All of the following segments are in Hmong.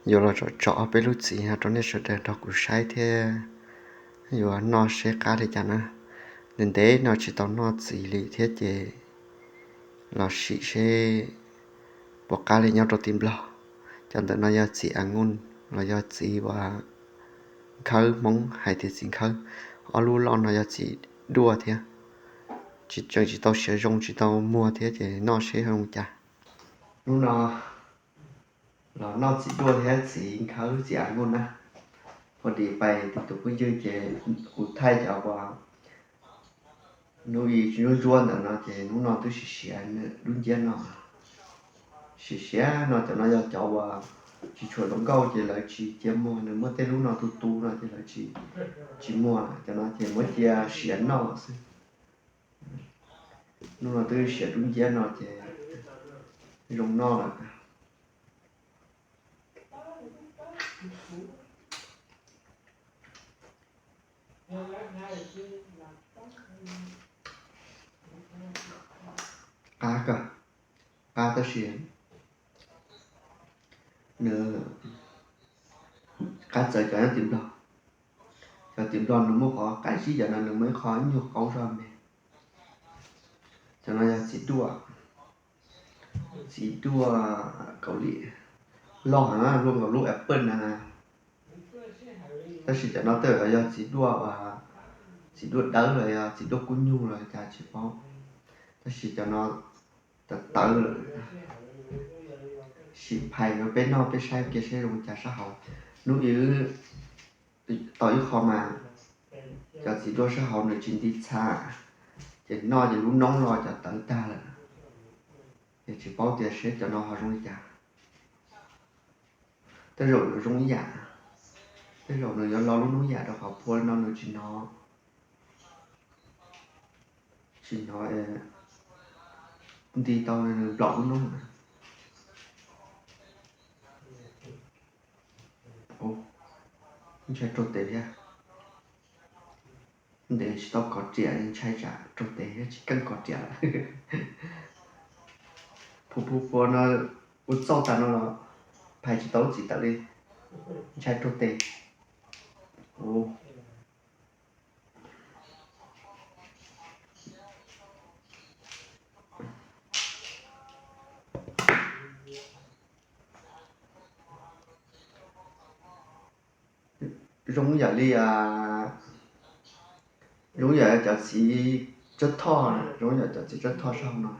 yuav los tsom tsom peb lub txiv no rau nej sawv daws nrog kuv saib thiab yuav noj seb qab li cas na. Ntev ntev no tsis tau noj txiv li thiab ces los sim seb puas qab li nyob rau tim Nplog. Cov ntawm no yog txiv a nguj los yog txiv uas nkhawb, Hmoob hais tias txiv nkhawb. Ob lub loj no yog txiv duaj thiab. Tsis tseem tsis tau siav zoo tsis tau muag thiab ces noj seb zoo cas. Hnub no los noj txiv duaj thiab txiv nkhawb txiv a nguj na. Ua tim pais tim tus phooj ywg ces kuv thaij cov uas hnub i tsis ntsuab ntsuab ntawm no ces hnub no twb siav siav lub nciab no. Siav siav no cov no yog cov uas tsis tshua zoo nkauj ces lawv tsis cia muag, nws muaj tej lub no tu tu no ces lawv tsis muag. Cov no ces muab cia siav noj xwb. Hnub no twb siav lub nciab no ces zoo noj lawm. Qab kawg, qab tab sis nws qab txawv cov nyob tim Nplog. Cov tim Nplog nws muaj qhov qab zib, cov no nws muaj ib qho nyuag qaub zog me. Cov no yog txiv duaj, txiv duaj Kaus Lim, loj heev, luaj nkaus lub apple na. Tab sis cov no tej zaum yog txiv duaj, txiv duaj dawb los yog txiv duaj kub nyug los cas tsis paub. Tab sis cov no tawv tawv lawm. Sim phais rau peb noj peb saib kiag seb zoo cas sab hauv. Hnub i wb tau ib qho mas cov txiv duaj sab hauv nws tsis nti txha, ces noj ces lub noob los cov tawv tag lawm. Ces tsis paub tias seb cov no ho zoo li cas. Tej zaum nws zoo ib yam, tej zaum nws yuav lo lub noob yam rau qhov phua no nws tsis hnov, tsis hnov nti tau nws nplaum lub noob na. Ntshai raug tes thiab. Ntev tsis tau kov riam, ntshai tsam raug tes thiab tsis keej kov riam lawm. Phu phu pua no ua txauj tas no los phais tsis tau lub txiv tawm li, ntshai raug tes. Zoo yam li, zoo yam cov txiv tsawb thoj, zoo yam cov txiv tsawb thoj sab hauv no.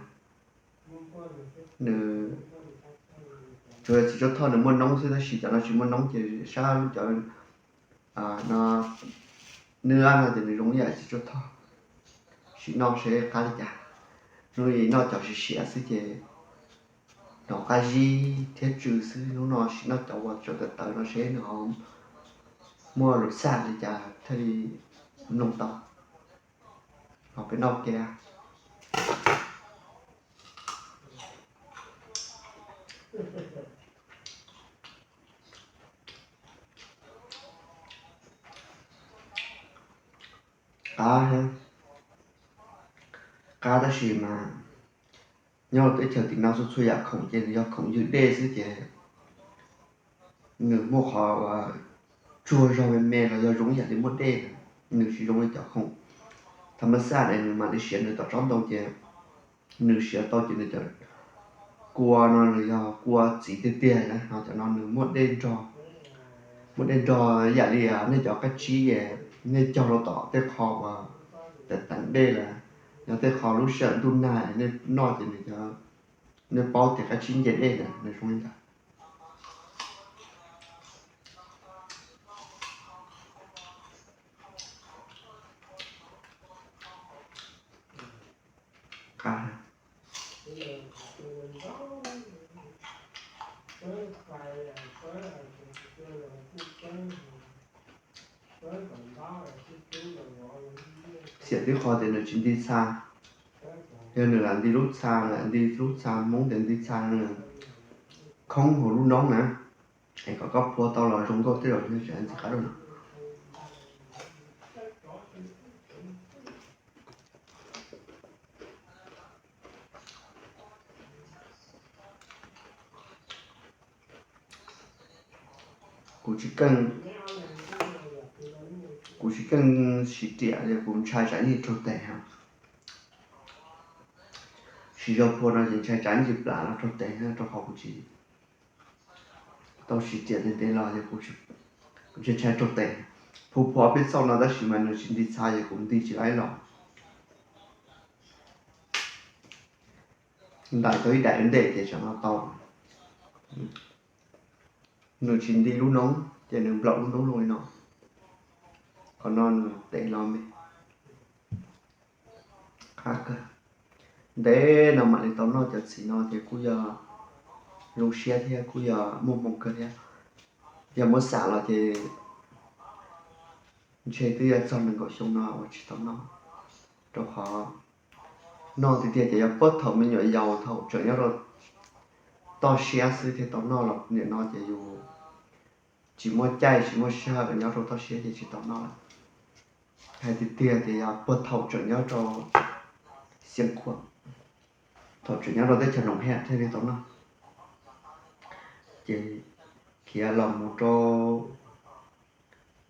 Nws, tsuas yog txiv tsawb thoj nws muaj noob xwb tab sis cov no tsis muaj noob ces sab lub cov no, nws no ces nws zoo yam txiv tsawb thoj. Sim noj seb qab li cas. Hnub i noj cov siav siav xwb ces hnov qab zib thiab tsw xwb. Hnub no sim noj cov uas tseem tawv tawv no seb nws ho muaj lus xaj li cas thiaj li mloog tau. Ho peb noj kiag. Qab, qab tab sis mas nyob rau teb chaws tim no txhua txhua yam khoom ces nws yog khoom ywg dej xwb ces nws muaj qhov uas tsuag zog me me los yog zoo ib yam li muaj dej na. Nws tsis zoo li cov khoom tham ma xaj es nws mam li siav nws tom tsob ntoo ces nws siav tau ces nws cov kua no nws yog kua txiv tiag tiag na, ho cov no nws muaj dej nrog, muaj dej nrog ib yam li nej cov qab tsib es nej cog rau tom tej qho uas teev dej lawm, yog tej qho lub sij hawm ntuj nag nej noj ces nws, nej paub tias qab tsib nce dej na, nws zoo li ntawd. Xiam tib qho tias nws tsis nti txha. Yog nws lam nti lub txha, lam nti lub txha, Hmoob tias nti txha, nws khoob hauv lub noob na, es kom koj phua tau los zoo nkauj tej zaum nws tseem ntxiv qab rau no. Kuv tsis keej, kuv tsis keej siv riam es kuv ntshai tsam ib ntsis raug tes. Siv zog phua no ces ntshai tsam ib ntsis plam los raug tes, rau qhov kuv tsis tau siv riam ntev ntev los es kuv ntshai ntshai raug tes. Phua phua ob peb txoj no tab sis mas nws tsis nti txha es kuv nti tsis laib los. Ntais tau ib daim ntej ces tsam no tau. Nws tsis nti lub noob ces nws nplaum lub noob zoo li no. Qhov no nws tes los me qab kawg. Ntev no mam li tau noj cov txiv no ces kuj yog zoo siab thiab kuj yog muaj hmoo kawg thiab. Yog muab xam los ces ntshe twb yuav txog nees nkaum xyoo no uas tsis tau noj, rau qhov noj tiag tiag ces yog puag thaum me nyuam yaus thaum tseem nyob rau toj siab xwb thiaj tau noj los nim no ces yus tsis muaj caij tsis muaj sij hawm nyob rau toj siab ces tsis tau noj lawm. Hais tiag tiag ces yog puag thaum tseem nyob rau Xeev Khuam, thaum tseem nyob rau teb chaws Noom Hej thiaj li tau noj. Ces khiav los mus rau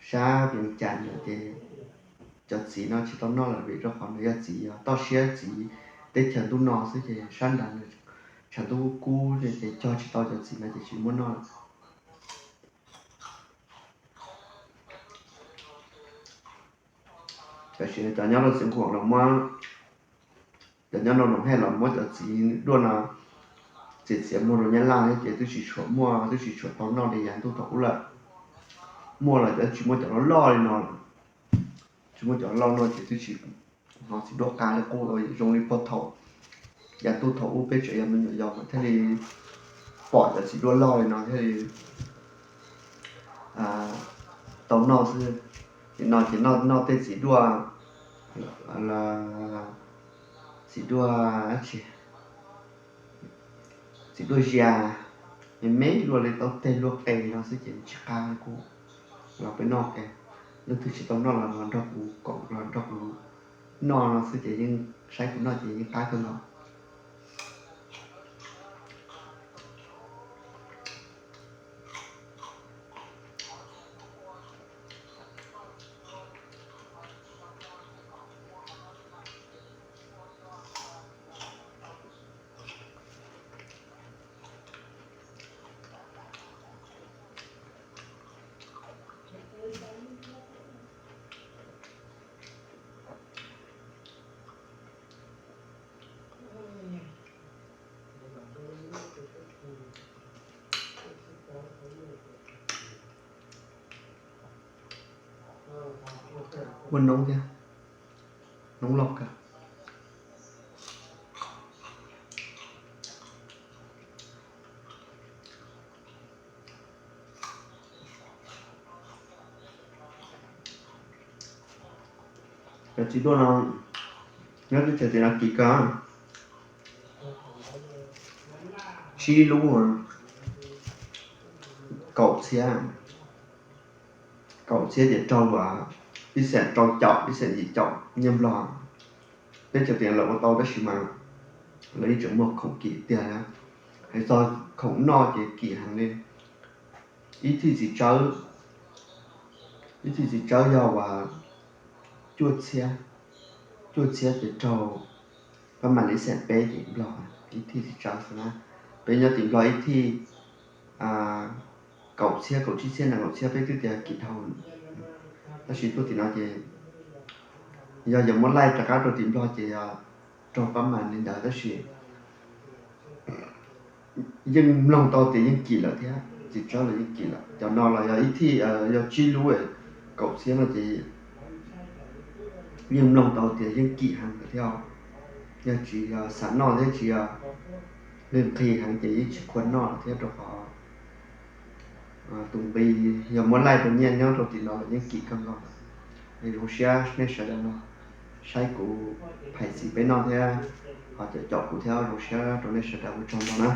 sab Vias Cas lawm ces cov txiv no tsis tau noj lawm vim rau qhov nws yog txiv toj siab txiv teb chaws ntuj no xwb ces sab nrad nws tshav ntuj kub kub ces cog tsis tau cov txiv no ces tsis muab noj lawm. Tam sim no cov nyob rau Xeev Khuam los muab, cov nyob rau Noom Hej los muab cov txiv duaj no txiav txiav muag rau Nyab Laj thiab ces twb tsis tshua muaj, twb tsis tshua tau noj li yav ntuj thaum ub lawm. Muaj los cov tsis muaj cov loj loj li no, tsis muaj cov loj no ces twb tsis hnov txiv duaj qab li qub zoo li puag thaum yav ntuj thaum ub peb tseem yog me nyuam yaus mas thiaj li pom cov txiv duaj loj li no thiaj li tau noj xwb. Ces no ces noj tej txiv duaj, txiv duaj, txiv duaj zias me me luaj li taub teg luaj qe no xwb ces tsis qab li qub. Los peb noj, leej twg tsis tau noj los los nrog kuv koom los nrog kuv noj no xwb ces yeej saib kuv noj ces yeej qab kawg nkaus. Ua noob thiab, noob loj kawg. Cov txiv duaj no nyob teb chaws tim no kim kawg, tsib lub kaum txhiab, kaum txhiab ces raug, ib xeem rau caum ib xeem yim caum nyiaj Nplog. Teb chaws tias lawv ua tau tab sis mas lawv yeej tseem muag khoom kim tiag. Hais txog khoom noj ces kim heev li. Ib thij txiv tsawb, ib thij txiv tsawb yog uas cuaj txhiab, cuaj txhiab ces raug pab mam li xeem peb tim Nplog ib thij txiv tsawb xwb na. Peb nyob tim Nplog ib thij kaum txhiab, kaum tsib txhiab, nees nkaum txiab peb twb tias kim dhau. Tab sis tuaj tim no ces yog yuav muab laij rov qab rau tim Nplog ces yog raug pab mam li ntawd tab sis yeej mloog tau tias yeej kim lawm thiab, txiv tsawb los yeej kim lawm. Cov no los yog ib thij yog tsib lub kaum txhiab no ces yeej mloog tau tias yeej kim heev lawm thiab. Yog tsis yog xav noj thiab tsis yog nqhis heev ces yeej tsis khuam noj lawm thiab rau qhov tus nqi yog muab laij rau nyiaj nyob rau tim no los yeej kim kawg nkaus. Zoo siab nej sawv daws no saib kuv phais txiv peb noj thiab ho caum caum kuv thiab, zoo siab rau nej sawv daws ua tsaug ntau na.